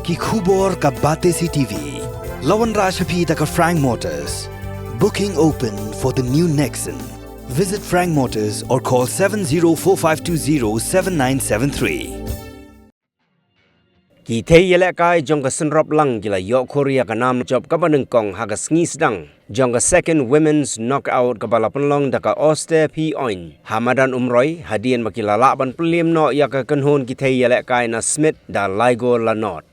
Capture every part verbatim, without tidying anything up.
Ki khubor ka Batesi T V. La wanrah sha phi da ka Frank Motors. Booking open for the new Nexon. Visit Frank Motors or call seven zero four five two zero seven nine seven three. Ki thei ïalehkai jong ka synrop lang ki la ïoh khur ïa ka nam jop kaba nyngkong ha ka sngi sdang jong ka Second Women's Knockout kaba la pynlong da ka Oste Phi Oin ha madan Umroi, hadien ba ki la lah ban pynliem noh ïa ka kynhun ki thei ïalehkai na Smit da lai gol la nod.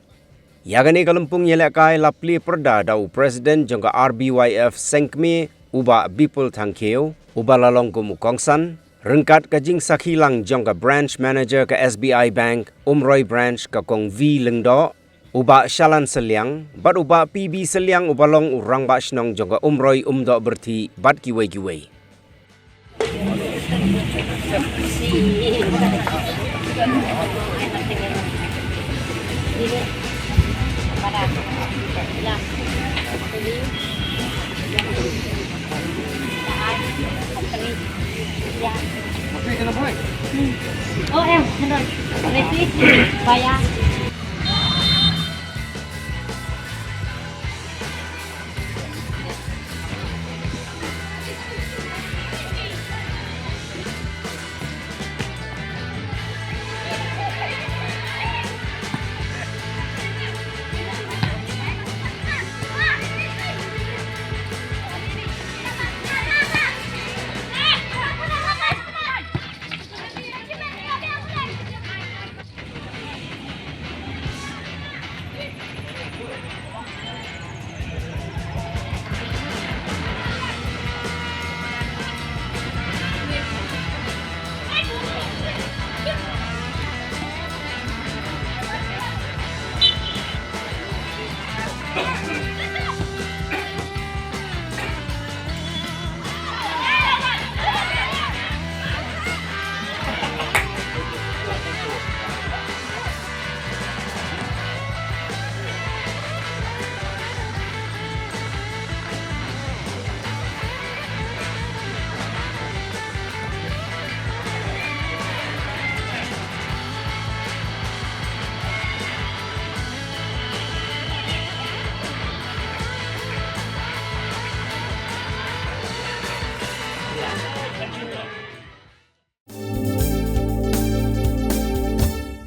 Ïa kane ka lympung ïalehkai la plie pyrda da u President jong ka R B Y F Sengkmie, u Bah Bipul Thangkhiew, uba la long kum u kongsan, ryngkat ka jingsakhi lang jong ka Branch Manager ka S B I Bank, Umroi Branch, ka Kong V Lyngdoh, u Bah Shalan Sylliang, bad u Bah P B Sylliang uba long u Rangbah Shnong jong ka Umroi Umdoh Byrthih bad kiwei kiwei. Oh, eh, bener. Ready? Bayar.